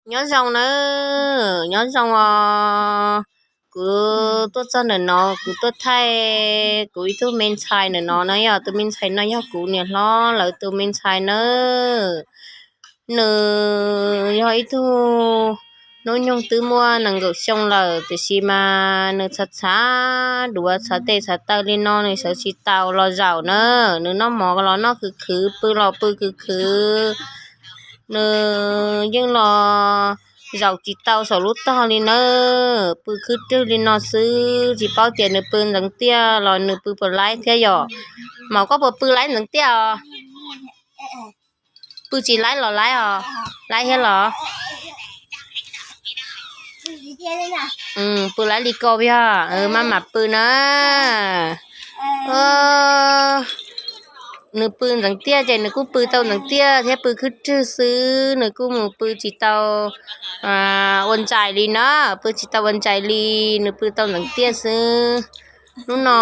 Nyob zoo nawb, nyob zoo os. Kuv tuaj txog ntawm no, kuv tuaj thaij kuv ib tug me ntxhais ntawm no na. Yog tus me ntxhais no yog kuv niam hlob lawv tus me ntxhais nawb. Nws yog ib tug hnub nyoog twb muaj nees nkaum xyoo lawm, tiam sis mas nws txhav txhav duav txhav tes txhav taw li no, nws sawv tsis tau los zaum na. Nws noj mov los noj khwv khwv, pw los pw khwv khwv. Nws yeej los zaum tsis tau saum lub tog li nawb, pw khwb rwg li no xwb. Tsis paub tias nws pw ntxeev tiaj los nws pw puas laib thiab yom. Mas koj puas pw laib ntxeev tiaj os? Pw tsis laib los laib os? Laib thiab los? Pw laib li ko yog maj mam pw na. Nws pw ntxeev tiaj ces nws kuj pw tau ntxeev tiaj thiab pw khwb rwg xwb, nws kuj mus pw tsis tau ua ntsais li na, pw tsis tau ua ntsais li, nws pw tau ntxeev tiaj xwb. Hnub no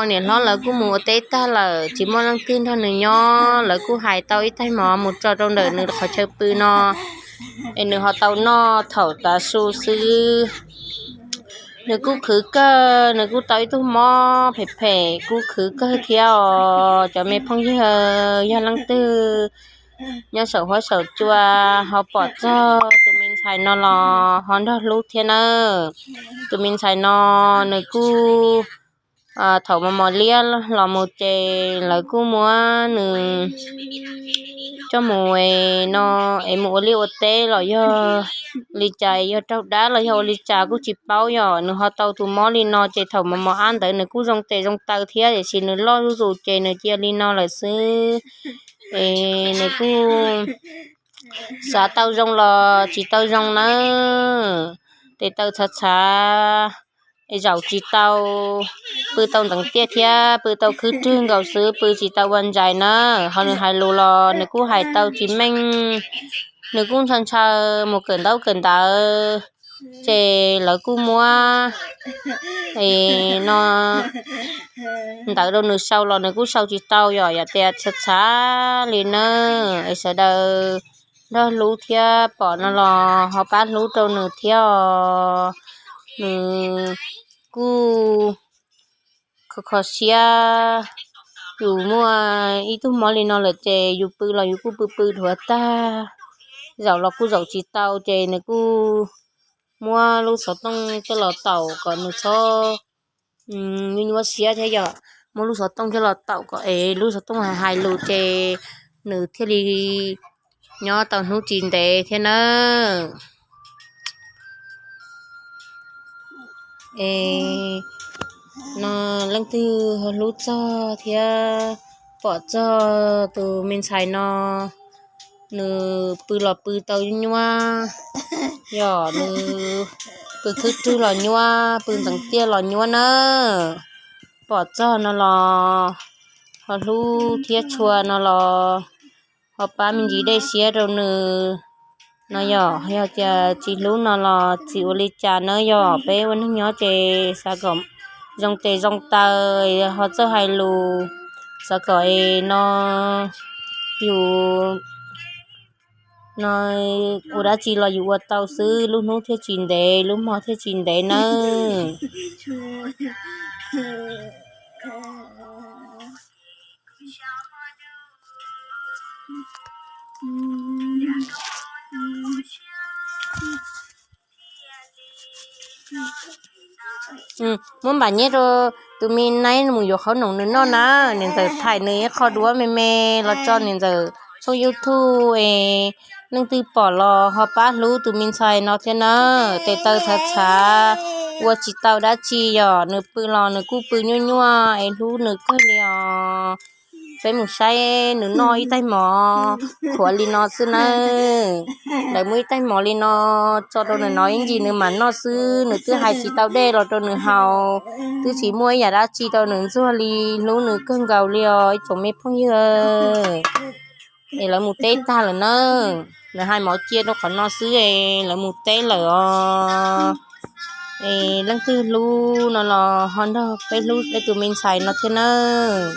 niam hlob lawv kuj mus ua teb tag lawm, tsis muaj leej twg nrog nws nyob, lawv kuj hais tau ib tais mov mus tso rau ntawm nws qhov chaw pw no, es nws ho tau noj thaum tav su xwb. Nws kuj khwv kawg, nws kuj tau ib tug mob phem phem kuj khwv kawg thiab os. Cov me phooj ywg, yog leej twg nyob saum huab saum cua ho pom txog tus me ntxhais no los ho nrog hlub thiab nawb. Tus me ntxhais no nws kuj thaum mos mos liab los mus ces lawv kuj muab nws coj mus no es mus ua liaj ua teb los yog li cas, yog raug dab los yog ua li cas kuj tsis paub yom. Nws ho tau tus mob li no ces thaum mos mos ab ntawd nws kuj zoo tes zoo taw thiab, tiam sis nws loj zuj zus ces nws cia li no lawm xwb. Es nws kuj xav tau zoo los tsis tau zoo nawb, tes taw txhav txhav, zaum tsis tau, pw tau ntxeev tiaj thiab pw tau khwb rwg nkaus xwb, pw tsis tau ua ntsais na. Ho nws hais lus los nws kuj hais tau tsis meej, nws kuj ntshaw ntshaw mus kawm ntaub kawm ntawv, ces lawv kuj muab no ntawv rau nws sau los nws kuj sau tsis tau yom. Yog tias txhav txhav li na, es sawv daws nrog hlub thiab pom no los ho pab hlub rau nws thiab os. Nws kuj kho kho siab, yus muaj ib tug mob li no lawm ces yus pw los yus kuj pw pw dhuav tag, zaum los kuj zaum tsis tau, ces nws kuj muab lub xov tooj coj los taum kom nws txhob nyuaj nyuaj siab thiab yom. Muab lub xov tooj coj los taum kom es lub xov tooj hais hais lus ces nws thiaj li nyob tau hnub tsis ntev thiab nawb. Es no leej twg ho hlub txog thiab pom txog tus me ntxhais no, nws pw los pw tau nyuaj, yog nws pw khwb rwg los nyuaj, pw ntxeev tiaj los nyuaj na. Pom txog no los ho hlub thiab tshua no los ho pab me ntsis dej siab rau nws no yom. Yog tias tsis hlub no los tsis ua li cas nawb, yog peb ua neeg nyob ces xav kom zoo tes zoo taw, ho txawj hais lus, xav kom es no yus no ua dab tsi los yus ua tau xwb, lub hnub thiaj tsis ntev, lub hmo thiaj tsis ntev nawb. Muab npam nyiaj rau tus me naib mus yuav qhob noom nws noj na. Niam ntxawm thaij nws ib qho duab me me los tso niam ntxawm tshooj YouTube es leej twg pom los ho pab hlub tus me ntxhais no thiab na. Tes taw txhav txhav, ua tsis tau dab tsi, yog nws pw los nws kuj pw nyuaj nyuaj es hlub nws kawg li os. Peb mus saib nws noj ib tais mov khuav li no xwb nawb. Lawv muab ib tais mov li no tso rau nws no ib ntsis nws mam noj xwb, nws twb hais tsis tau dej los rau nws haus, twb tsis muaj ib yam dab tsi rau nws ntxuag li, hlub nws kawg nkaus li os ib tsoom me phooj ywg. Es lawv mus teb tag lawm na, lawv hais mov cia rau qhov no xwb es lawv mus teb lawm os. Es leej twg hlub no los ho nrog peb hlub peb tus me ntxhais no thiab nawb.